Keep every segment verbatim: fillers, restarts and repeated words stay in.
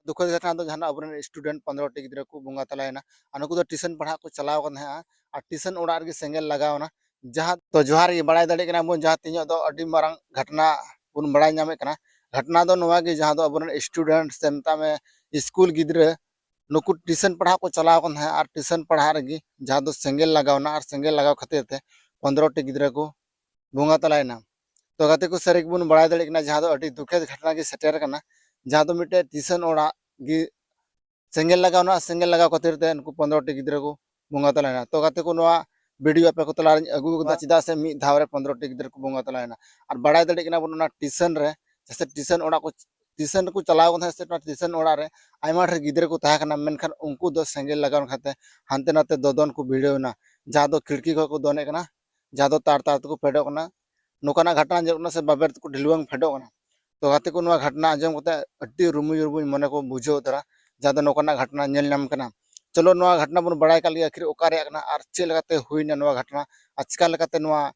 ᱫᱩᱠᱷᱚ ᱜᱷᱚᱴᱱᱟ ᱫᱚ ᱡᱟᱦᱟᱸ ᱟᱵᱚᱨᱮᱱ student ᱯᱚᱱᱨᱚ ᱴᱤ ᱜᱤᱫᱽᱨᱟᱹ ᱠᱚ ᱵᱚᱸᱜᱟ ᱛᱟᱞᱟᱭᱮᱱᱟ᱾ ᱟᱨ ᱱᱩᱠᱩ ᱫᱚ tuition ᱯᱟᱲᱦᱟᱜ ᱠᱚ ᱪᱟᱞᱟᱣ ᱟᱠᱟᱱ ᱛᱟᱦᱮᱸᱜᱼᱟ, ᱟᱨ tuition ᱚᱲᱟᱜ ᱨᱮᱜᱮ ᱥᱮᱸᱜᱮᱞ ᱞᱟᱜᱟᱣ ᱮᱱᱟ᱾ ᱡᱟᱦᱟᱸ ᱛᱚ ᱡᱚᱦᱟᱨ ᱜᱮ, ᱵᱟᱲᱟᱭ ᱫᱟᱲᱮᱭᱟᱜ ᱠᱟᱱᱟ ᱵᱚᱱ ᱡᱟᱦᱟᱸ ᱛᱮᱦᱮᱧᱚᱜ ᱫᱚ ᱟᱹᱰᱤ ᱢᱟᱨᱟᱝ ᱜᱷᱚᱴᱱᱟ ᱵᱚᱱ ᱵᱟᱲᱟᱭ ᱧᱟᱢᱮᱫ ᱠᱟᱱᱟ᱾ ᱜᱷᱚᱴᱱᱟ ᱫᱚ ᱱᱚᱣᱟ ᱜᱮ, ᱡᱟᱦᱟᱸ ᱫᱚ ᱟᱵᱚᱨᱮᱱ student ᱥᱮ ᱢᱮᱛᱟᱜ ᱢᱮ ᱥᱠᱩᱞ ᱜᱤᱫᱽᱨᱟᱹ, ᱱᱩᱠᱩ tuition ᱯᱟᱲᱦᱟᱜ ᱠᱚ ᱪᱟᱞᱟᱣ ᱟᱠᱟᱱ ᱛᱟᱦᱮᱸᱫ ᱟᱨ tuition ᱯᱟᱲᱦᱟᱜ ᱨᱮᱜᱮ ᱡᱟᱦᱟᱸ ᱫᱚ ᱥᱮᱸᱜᱮᱞ ᱞᱟᱜᱟᱣ ᱮᱱᱟ, ᱟᱨ ᱥᱮᱸᱜᱮᱞ ᱞᱟᱜᱟᱣ ᱠᱷᱟᱹᱛᱤᱨ ᱛᱮ ᱯᱚᱱᱨᱚ ᱴᱤ ᱜᱤᱫᱽᱨᱟᱹ ᱠᱚ ᱵᱚᱸᱜᱟ ᱛᱟᱞᱟᱭᱮᱱᱟ᱾ ᱛᱚ ᱜᱟᱛᱮ ᱠᱚ, ᱥᱟᱹᱨᱤ ᱜᱮᱵᱚᱱ ᱵᱟᱲᱟᱭ ᱫᱟᱲᱮᱭᱟᱜ ᱠᱟᱱᱟ, ᱡᱟᱦᱟᱸ ᱫᱚ ᱟᱹᱰᱤ ᱫᱩᱠᱷᱮᱫ ᱜᱷᱚᱴᱱᱟ ᱜᱮ ᱥᱮᱴᱮᱨ ᱟᱠᱟᱱᱟ, ᱡᱟᱦᱟᱸ ᱫᱚ ᱢᱤᱫᱴᱮᱡ tuition ᱚᱲᱟᱜ ᱜᱮ ᱥᱮᱸᱜᱮᱞ ᱞᱟᱜᱟᱣ ᱮᱱᱟ᱾ ᱥᱮᱸᱜᱮᱞ ᱞᱟᱜᱟᱣ ᱠᱷᱟᱹᱛᱤᱨ ᱛᱮ ᱱᱩᱠᱩ ᱯᱚᱱᱨᱚ ᱴᱤ ᱜᱤᱫᱽᱨᱟᱹ ᱠᱚ ᱵᱚᱸᱜᱟ ᱛᱟᱞᱟᱭᱮᱱᱟ᱾ ᱛᱚ ᱜᱟᱛᱮ ᱠᱚ, ᱱᱚᱣᱟ video ᱟᱯᱮ ᱠᱚ ᱛᱟᱞᱟᱨᱤᱧ ᱟᱹᱜᱩ ᱟᱠᱟᱫᱟ, ᱪᱮᱫᱟᱜ ᱥᱮ ᱢᱤᱫ ᱫᱷᱟᱣ ᱨᱮ ᱯᱚᱱᱨᱚ ᱴᱤ ᱜᱤᱫᱽᱨᱟᱹ ᱠᱚ ᱵᱚᱸᱜᱟ ᱛᱟᱞᱟᱭᱮᱱᱟ᱾ ᱟᱨ ᱵᱟᱲᱟᱭ ᱫᱟᱲᱮᱭᱟᱜ ᱠᱟᱱᱟ ᱵᱚᱱ, ᱚᱱᱟ tuition ᱨᱮ, ᱡᱮᱭᱥᱮ tuition ᱚᱲᱟᱜ ᱠᱚ, tuition ᱨᱮᱠᱚ ᱪᱟᱞᱟᱣ ᱟᱠᱟᱱ ᱛᱟᱦᱮᱸᱫ, ᱥᱮ ᱚᱱᱟ tuition ᱚᱲᱟᱜ ᱨᱮ ᱟᱭᱢᱟ ᱰᱷᱮᱨ ᱜᱤᱫᱽᱨᱟᱹ ᱠᱚ ᱛᱟᱦᱮᱸ ᱠᱟᱱᱟ, ᱢᱮᱱᱠᱷᱟᱱ ᱩᱱᱠᱩ ᱫᱚ ᱥᱮᱸᱜᱮᱞ ᱞᱟᱜᱟᱣ ᱠᱷᱟᱹᱛᱤᱨ ᱦᱟᱱᱛᱮ ᱱᱟᱛᱮ ᱫᱚᱫᱚᱱ ᱠᱚ ᱵᱷᱤᱲᱟᱹᱣ ᱮᱱᱟ, ᱡᱟᱦᱟᱸ ᱫᱚ ᱠᱷᱤᱲᱠᱤ ᱠᱷᱚᱱ ᱠᱚ ᱫᱚᱱᱮᱫ ᱠᱟᱱᱟ, ᱡᱟᱦᱟᱸ ᱫᱚ ᱛᱟᱨ ᱛᱟᱨ ᱛᱮᱠᱚ ᱯᱷᱮᱰᱚᱜ ᱠᱟᱱᱟ᱾ ᱱᱚᱝᱠᱟᱱᱟᱜ ᱜᱷᱚᱴᱱᱟ ᱧᱮᱞᱚᱜ ᱠᱟᱱᱟ, ᱥᱮ ᱵᱟᱵᱮᱨ ᱛᱮᱠᱚ ᱰᱷᱤᱞᱣᱟᱹᱝ ᱯᱷᱮᱰᱚᱜ ᱠᱟᱱᱟ᱾ ᱛᱚ ᱜᱟᱛᱮ ᱠᱚ, ᱱᱚᱣᱟ ᱜᱷᱚᱴᱱᱟ ᱟᱸᱡᱚᱢ ᱠᱟᱛᱮ ᱟᱹᱰᱤ ᱨᱩᱢᱩᱭ ᱨᱩᱢᱩᱭ ᱢᱚᱱᱮ ᱠᱚ ᱵᱩᱡᱷᱟᱹᱣ ᱩᱛᱟᱹᱨᱟ, ᱡᱟᱦᱟᱸ ᱫᱚ ᱱᱚᱝᱠᱟᱱᱟᱜ ᱜᱷᱚᱴᱱᱟ ᱧᱮᱞ ᱧᱟᱢ ᱠᱟᱱᱟ᱾ ᱪᱚᱞᱚ, ᱱᱚᱣᱟ ᱜᱷᱚᱴᱱᱟ ᱵᱚᱱ ᱵᱟᱲᱟᱭ ᱠᱟᱜ ᱞᱮᱜᱮ, ᱟᱹᱠᱷᱤᱨ ᱚᱠᱟ ᱨᱮᱭᱟᱜ ᱠᱟᱱᱟ ᱟᱨ ᱪᱮᱫ ᱞᱮᱠᱟᱛᱮ ᱦᱩᱭᱱᱟ ᱱᱚᱣᱟ ᱜᱷᱚᱴᱱᱟ, ᱟᱨ ᱪᱤᱠᱟ ᱞᱮᱠᱟᱛᱮ ᱱᱚᱣᱟ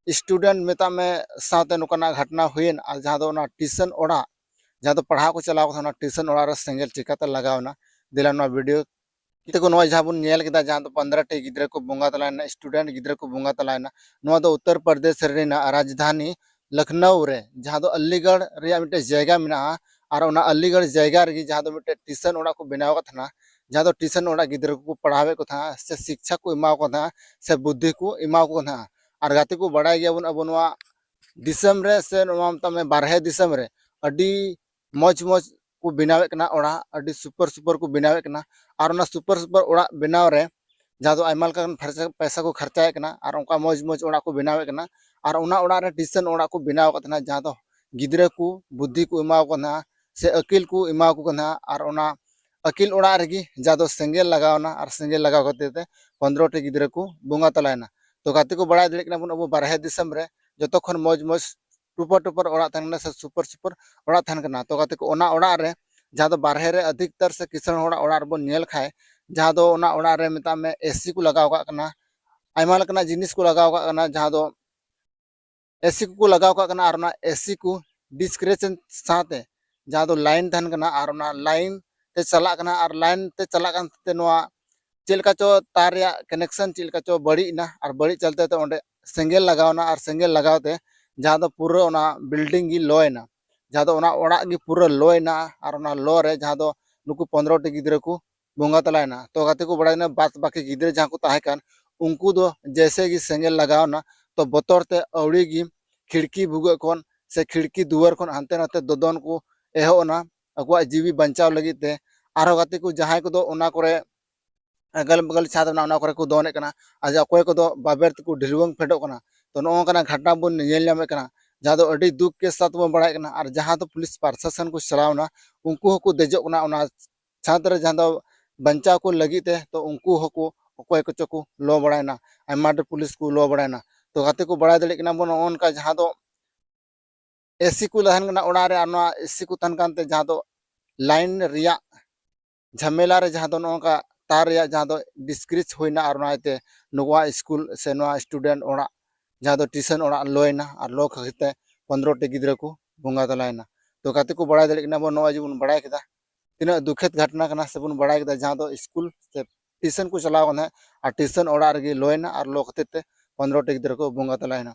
student ᱢᱮᱛᱟᱜ ᱢᱮ ᱥᱟᱶᱛᱮ ᱱᱚᱝᱠᱟᱱᱟᱜ ᱜᱷᱚᱴᱱᱟ ᱦᱩᱭᱮᱱ, ᱟᱨ ᱡᱟᱦᱟᱸ ᱫᱚ ᱚᱱᱟ tuition ᱚᱲᱟᱜ, ᱡᱟᱦᱟᱸ ᱫᱚ ᱯᱟᱲᱦᱟᱣ ᱠᱚ ᱪᱟᱞᱟᱣ ᱠᱟᱱᱟ, ᱚᱱᱟ tuition ᱚᱲᱟᱜ ᱨᱮ ᱥᱮᱸᱜᱮᱞ ᱪᱤᱠᱟᱛᱮ ᱞᱟᱜᱟᱣ ᱮᱱᱟ᱾ ᱫᱮᱞᱟ ᱱᱚᱣᱟ video ᱛᱮᱠᱚ, ᱱᱚᱣᱟ ᱡᱟᱦᱟᱸ ᱵᱚᱱ ᱧᱮᱞ ᱠᱮᱫᱟ, ᱡᱟᱦᱟᱸ ᱫᱚ ᱯᱚᱱᱨᱚ ᱴᱤ ᱜᱤᱫᱽᱨᱟᱹ ᱠᱚ ᱵᱚᱸᱜᱟ ᱛᱟᱞᱟᱭᱮᱱᱟ, student ᱜᱤᱫᱽᱨᱟᱹ ᱠᱚ ᱵᱚᱸᱜᱟ ᱛᱟᱞᱟᱭᱮᱱᱟ, ᱱᱚᱣᱟ ᱫᱚ ᱩᱛᱛᱚᱨ ᱯᱨᱚᱫᱮᱥ ᱨᱮᱱᱟᱜ ᱨᱟᱡᱽᱫᱷᱟᱱᱤ ᱞᱚᱠᱷᱱᱚᱣ ᱨᱮ, ᱡᱟᱦᱟᱸ ᱫᱚ ᱟᱞᱤᱜᱚᱲ ᱨᱮᱭᱟᱜ ᱢᱤᱫᱴᱮᱱ ᱡᱟᱭᱜᱟ ᱢᱮᱱᱟᱜᱼᱟ, ᱟᱨ ᱚᱱᱟ ᱟᱞᱤᱜᱚᱲ ᱡᱟᱭᱜᱟ ᱨᱮᱜᱮ ᱡᱟᱦᱟᱸ ᱫᱚ ᱢᱤᱫᱴᱮᱱ tuition ᱚᱲᱟᱜ ᱠᱚ ᱵᱮᱱᱟᱣ ᱟᱠᱟᱫ ᱛᱟᱦᱮᱱᱟ, ᱡᱟᱦᱟᱸ ᱫᱚ tuition ᱚᱲᱟᱜ ᱜᱤᱫᱽᱨᱟᱹ ᱠᱚᱠᱚ ᱯᱟᱲᱦᱟᱣᱮᱫ ᱠᱚ ᱛᱟᱦᱮᱸᱱᱟ, ᱥᱮ ᱥᱤᱠᱪᱷᱟ ᱠᱚ ᱮᱢᱟ ᱠᱚ ᱛᱟᱦᱮᱸᱱᱟ, ᱥᱮ ᱵᱩᱫᱽᱫᱷᱤ ᱠᱚ ᱮᱢᱟ ᱠᱚ ᱛᱟᱦᱮᱸᱱᱟ᱾ ᱟᱨ ᱜᱟᱛᱮ ᱠᱚ, ᱵᱟᱲᱟᱭ ᱜᱮᱭᱟᱵᱚᱱ ᱟᱵᱚ ᱱᱚᱣᱟ ᱫᱤᱥᱚᱢ ᱨᱮ, ᱥᱮ ᱱᱚᱣᱟ ᱢᱮᱛᱟᱜ ᱢᱮ ᱵᱟᱨᱦᱮ ᱫᱤᱥᱚᱢ ᱨᱮ ᱟᱹᱰᱤ ᱢᱚᱡᱽ ᱢᱚᱡᱽ ᱠᱚ ᱵᱮᱱᱟᱣᱮᱫ ᱠᱟᱱᱟ ᱚᱲᱟᱜ, ᱟᱹᱰᱤ super super ᱠᱚ ᱵᱮᱱᱟᱣᱮᱫ ᱠᱟᱱᱟ᱾ ᱟᱨ ᱚᱱᱟ super super ᱚᱲᱟᱜ ᱵᱮᱱᱟᱣ ᱨᱮ ᱡᱟᱦᱟᱸ ᱫᱚ ᱟᱭᱢᱟ ᱞᱮᱠᱟᱱ ᱯᱷᱟᱨᱪᱟ-, ᱯᱚᱭᱥᱟ ᱠᱚ ᱠᱷᱚᱨᱪᱟᱭᱮᱫ ᱠᱟᱱᱟ, ᱟᱨ ᱚᱱᱠᱟ ᱢᱚᱡᱽ ᱢᱚᱡᱽ ᱚᱲᱟᱜ ᱠᱚ ᱵᱮᱱᱟᱣᱮᱫ ᱠᱟᱱᱟ᱾ ᱟᱨ ᱚᱱᱟ ᱚᱲᱟᱜ ᱨᱮ tuition ᱚᱲᱟᱜ ᱠᱚ ᱵᱮᱱᱟᱣ ᱟᱠᱟᱫ ᱛᱟᱦᱮᱱᱟ, ᱡᱟᱦᱟᱸ ᱫᱚ ᱜᱤᱫᱽᱨᱟᱹ ᱠᱚ ᱵᱩᱫᱽᱫᱷᱤ ᱠᱚ ᱮᱢᱟ ᱠᱚ ᱠᱟᱱᱟ, ᱥᱮ ᱟᱹᱠᱤᱞ ᱠᱚ ᱮᱢᱟ ᱠᱚ ᱠᱟᱱᱟ᱾ ᱟᱨ ᱚᱱᱟ ᱟᱹᱠᱤᱞ ᱚᱲᱟᱜ ᱨᱮᱜᱮ ᱡᱟᱦᱟᱸ ᱫᱚ ᱥᱮᱸᱜᱮᱞ ᱞᱟᱜᱟᱣ ᱮᱱᱟ, ᱟᱨ ᱥᱮᱸᱜᱮᱞ ᱞᱟᱜᱟᱣ ᱠᱷᱟᱹᱛᱤᱨ ᱛᱮ ᱯᱚᱱᱨᱚ ᱴᱤ ᱜᱤᱫᱽᱨᱟᱹ ᱠᱚ ᱵᱚᱸᱜᱟ ᱛᱟᱞᱟᱭᱮᱱᱟ᱾ ᱛᱚ ᱜᱟᱛᱮ ᱠᱚ, ᱵᱟᱲᱟᱭ ᱫᱟᱲᱮᱭᱟᱜ ᱠᱟᱱᱟ ᱵᱚᱱ, ᱟᱵᱚ ᱵᱟᱨᱦᱮ ᱫᱤᱥᱚᱢ ᱨᱮ ᱡᱚᱛᱚ ᱠᱷᱚᱱ ᱢᱚᱡᱽ ᱢᱚᱡᱽ ᱴᱩᱯᱟᱹ ᱴᱩᱯᱟᱹᱨ ᱚᱲᱟᱜ ᱛᱟᱦᱮᱱ ᱠᱟᱱᱟ, ᱥᱮ super super ᱚᱲᱟᱜ ᱛᱟᱦᱮᱱ ᱠᱟᱱᱟ᱾ ᱛᱚ ᱜᱟᱛᱮ ᱠᱚ, ᱚᱱᱟ ᱚᱲᱟᱜ ᱨᱮ ᱡᱟᱦᱟᱸ ᱫᱚ ᱵᱟᱨᱦᱮ ᱨᱮ ᱟᱹᱫᱷᱤᱠᱛᱟᱨ ᱥᱮ ᱠᱤᱥᱟᱹᱬ ᱦᱚᱲᱟᱜ ᱚᱲᱟᱜ ᱨᱮᱵᱚᱱ ᱧᱮᱞ ᱠᱷᱟᱡ, ᱡᱟᱦᱟᱸ ᱫᱚ ᱚᱱᱟ ᱚᱲᱟᱜ ᱨᱮ ᱢᱮᱛᱟᱜ ᱢᱮ ᱮᱥᱤ ᱠᱚ ᱞᱟᱜᱟᱣ ᱠᱟᱜ ᱠᱟᱱᱟ, ᱟᱭᱢᱟ ᱞᱮᱠᱟᱱᱟᱜ ᱡᱤᱱᱤᱥ ᱠᱚ ᱞᱟᱜᱟᱣ ᱠᱟᱜ ᱠᱟᱱᱟ, ᱡᱟᱦᱟᱸ ᱫᱚ ᱮᱥᱤ ᱠᱚᱠᱚ ᱞᱟᱜᱟᱣ ᱠᱟᱜ ᱠᱟᱱᱟ, ᱟᱨ ᱚᱱᱟ ᱮᱥᱤ ᱠᱚ decoration ᱥᱟᱶᱛᱮ ᱡᱟᱦᱟᱸ ᱫᱚ line ᱛᱟᱦᱮᱱ ᱠᱟᱱᱟ, ᱟᱨ ᱚᱱᱟ line ᱛᱮ ᱪᱟᱞᱟᱜ ᱠᱟᱱᱟ, ᱟᱨ line ᱛᱮ ᱪᱟᱞᱟᱜ ᱠᱟᱱ ᱛᱮ ᱱᱚᱣᱟ ᱪᱮᱫ ᱞᱮᱠᱟ ᱪᱚ ᱛᱟᱨ ᱨᱮᱭᱟᱜ connection ᱪᱮᱫ ᱞᱮᱠᱟ ᱪᱚ ᱵᱟᱹᱲᱤᱡ ᱮᱱᱟ, ᱟᱨ ᱵᱟᱹᱲᱤᱡ ᱪᱟᱞᱛᱮ ᱛᱮ ᱚᱸᱰᱮ ᱥᱮᱸᱜᱮᱞ ᱞᱟᱜᱟᱣ ᱮᱱᱟ, ᱟᱨ ᱥᱮᱸᱜᱮᱞ ᱞᱟᱜᱟᱣ ᱛᱮ ᱡᱟᱦᱟᱸ ᱫᱚ ᱯᱩᱨᱟᱹ ᱚᱱᱟ building ᱜᱮ ᱞᱚ ᱮᱱᱟ, ᱡᱟᱦᱟᱸ ᱫᱚ ᱚᱱᱟ ᱚᱲᱟᱜ ᱜᱮ ᱯᱩᱨᱟᱹ ᱞᱚ ᱮᱱᱟ, ᱟᱨ ᱚᱱᱟ ᱞᱚ ᱨᱮ ᱡᱟᱦᱟᱸ ᱫᱚ ᱱᱩᱠᱩ ᱯᱚᱱᱨᱚ ᱴᱤ ᱜᱤᱫᱽᱨᱟᱹ ᱠᱚ ᱵᱚᱸᱜᱟ ᱛᱟᱞᱟᱭᱮᱱᱟ᱾ ᱛᱚ ᱜᱟᱛᱮ ᱠᱚ ᱵᱟᱲᱟᱭᱮᱱᱟ, ᱵᱟᱫ ᱵᱟᱹᱠᱤ ᱜᱤᱫᱽᱨᱟᱹ ᱡᱟᱦᱟᱸ ᱠᱚ ᱛᱟᱦᱮᱸ ᱠᱟᱱ, ᱩᱱᱠᱩ ᱫᱚ ᱡᱮᱭᱥᱮ ᱜᱮ ᱥᱮᱸᱜᱮᱞ ᱞᱟᱜᱟᱣ ᱮᱱᱟ, ᱛᱚ ᱵᱚᱛᱚᱨ ᱛᱮ ᱟᱹᱣᱲᱤ ᱜᱮ ᱠᱷᱤᱲᱠᱤ ᱵᱷᱩᱜᱟᱹᱜ ᱠᱷᱚᱱ ᱥᱮ ᱠᱷᱤᱲᱠᱤ ᱫᱩᱣᱟᱹᱨ ᱠᱷᱚᱱ ᱦᱟᱱᱛᱮ ᱱᱟᱛᱮ ᱫᱚᱫᱚᱱ ᱠᱚ ᱮᱦᱚᱵ ᱮᱱᱟ ᱟᱠᱚᱣᱟᱜ ᱡᱤᱣᱤ ᱵᱟᱧᱪᱟᱣ ᱞᱟᱹᱜᱤᱫ ᱛᱮ᱾ ᱟᱨᱦᱚᱸ ᱜᱟᱛᱮ ᱠᱚ ᱡᱟᱦᱟᱸᱭ ᱠᱚᱫᱚ ᱚᱱᱟ ᱠᱚᱨᱮ ᱟᱜᱟᱞ ᱵᱟᱜᱟᱞ ᱪᱷᱟᱫᱽ ᱢᱮᱱᱟᱜᱼᱟ, ᱚᱱᱟ ᱠᱚᱨᱮ ᱠᱚ ᱫᱚᱱᱮᱫ ᱠᱟᱱᱟ, ᱟᱨ ᱚᱠᱚᱭ ᱠᱚᱫᱚ ᱵᱟᱵᱮᱨ ᱛᱮᱠᱚ ᱰᱷᱤᱞᱣᱟᱹᱝ ᱯᱷᱮᱰᱚᱜ ᱠᱟᱱᱟ᱾ ᱛᱚ ᱱᱚᱜᱼᱚ ᱱᱚᱝᱠᱟᱱᱟᱜ ᱜᱷᱚᱴᱱᱟ ᱵᱚᱱ ᱧᱮᱞ ᱧᱟᱢᱮᱫ ᱠᱟᱱᱟ, ᱡᱟᱦᱟᱸ ᱫᱚ ᱟᱹᱰᱤ ᱫᱩᱠ ᱠᱮ ᱥᱟᱛ ᱵᱚᱱ ᱵᱟᱲᱟᱭᱮᱫ ᱠᱟᱱᱟ᱾ ᱟᱨ ᱡᱟᱦᱟᱸ ᱫᱚ ᱯᱩᱞᱤᱥ ᱯᱨᱚᱥᱟᱥᱚᱱ ᱠᱚ ᱪᱟᱞᱟᱣ ᱮᱱᱟ, ᱩᱱᱠᱩ ᱦᱚᱸᱠᱚ ᱫᱮᱡᱚᱜ ᱠᱟᱱᱟ ᱚᱱᱟ ᱪᱷᱟᱫᱽ ᱨᱮ, ᱡᱟᱦᱟᱸ ᱫᱚ ᱵᱟᱧᱪᱟᱣ ᱠᱚ ᱞᱟᱹᱜᱤᱫ ᱛᱮ᱾ ᱛᱚ ᱩᱱᱠᱩ ᱦᱚᱸᱠᱚ ᱚᱠᱚᱭ ᱠᱚᱪᱚ ᱠᱚ ᱞᱚ ᱵᱟᱲᱟᱭᱮᱱᱟ, ᱟᱭᱢᱟ ᱰᱷᱮᱨ ᱯᱩᱞᱤᱥ ᱠᱚ ᱞᱚ ᱵᱟᱲᱟᱭᱮᱱᱟ᱾ ᱛᱚ ᱜᱟᱛᱮ ᱠᱚ ᱵᱟᱲᱟᱭ ᱫᱟᱲᱮᱭᱟᱜ ᱠᱟᱱᱟ ᱵᱚᱱ, ᱱᱚᱜᱼᱚ ᱱᱚᱝᱠᱟ ᱡᱟᱦᱟᱸ ᱫᱚ ᱮᱥᱤ ᱠᱚ ᱛᱟᱦᱮᱱ ᱠᱟᱱᱟ ᱚᱲᱟᱜ ᱨᱮ, ᱟᱨ ᱱᱚᱣᱟ ᱮᱥᱤ ᱠᱚ ᱛᱟᱦᱮᱱ ᱠᱟᱱᱛᱮ ᱡᱟᱦᱟᱸ ᱫᱚ line ᱨᱮᱭᱟᱜ ᱡᱷᱟᱢᱮᱞᱟ ᱨᱮ ᱡᱟᱦᱟᱸ ᱫᱚ ᱱᱚᱜᱼᱚ ᱱᱚᱝᱠᱟ ᱛᱟᱨ ᱨᱮᱭᱟᱜ ᱡᱟᱦᱟᱸ ᱫᱚ ᱰᱤᱥᱠᱨᱤᱪ ᱦᱩᱭᱱᱟ, ᱟᱨ ᱚᱱᱟ ᱤᱭᱟᱹᱛᱮ ᱱᱚᱣᱟ ᱥᱠᱩᱞ ᱥᱮ ᱱᱚᱣᱟ student ᱚᱲᱟᱜ ᱡᱟᱦᱟᱸ ᱫᱚ ᱴᱤᱭᱩᱥᱚᱱ ᱚᱲᱟᱜ ᱞᱚᱭᱮᱱᱟ, ᱟᱨ ᱞᱚ ᱠᱷᱟᱹᱛᱤᱨ ᱛᱮ ᱯᱚᱱᱨᱚ ᱴᱤ ᱜᱤᱫᱽᱨᱟᱹ ᱠᱚ ᱵᱚᱸᱜᱟ ᱛᱟᱞᱟᱭᱮᱱᱟ᱾ ᱛᱚ ᱜᱟᱛᱮ ᱠᱚ ᱵᱟᱲᱟᱭ ᱫᱟᱲᱮᱭᱟᱜ ᱠᱟᱱᱟ ᱵᱚᱱ, ᱱᱚᱜᱼᱚᱭ ᱡᱮᱵᱚᱱ ᱵᱟᱲᱟᱭ ᱠᱮᱫᱟ ᱛᱤᱱᱟᱹᱜ ᱫᱩᱠᱷᱮᱛ ᱜᱷᱚᱴᱱᱟ ᱠᱟᱱᱟ, ᱥᱮᱵᱚᱱ ᱵᱟᱲᱟᱭ ᱠᱮᱫᱟ ᱡᱟᱦᱟᱸ ᱫᱚ ᱥᱠᱩᱞ ᱥᱮ ᱴᱤᱭᱩᱥᱚᱱ ᱠᱚ ᱪᱟᱞᱟᱣ ᱠᱟᱱᱟ, ᱟᱨ ᱴᱤᱭᱩᱥᱚᱱ ᱚᱲᱟᱜ ᱨᱮᱜᱮ ᱞᱚᱭᱮᱱᱟ, ᱟᱨ ᱞᱚ ᱠᱷᱟᱹᱛᱤᱨ ᱛᱮ ᱯᱚᱱᱨᱚ ᱴᱤ ᱜᱤᱫᱽᱨᱟᱹ ᱠᱚ ᱵᱚᱸᱜᱟ ᱛᱟᱞᱟᱭᱮᱱᱟ᱾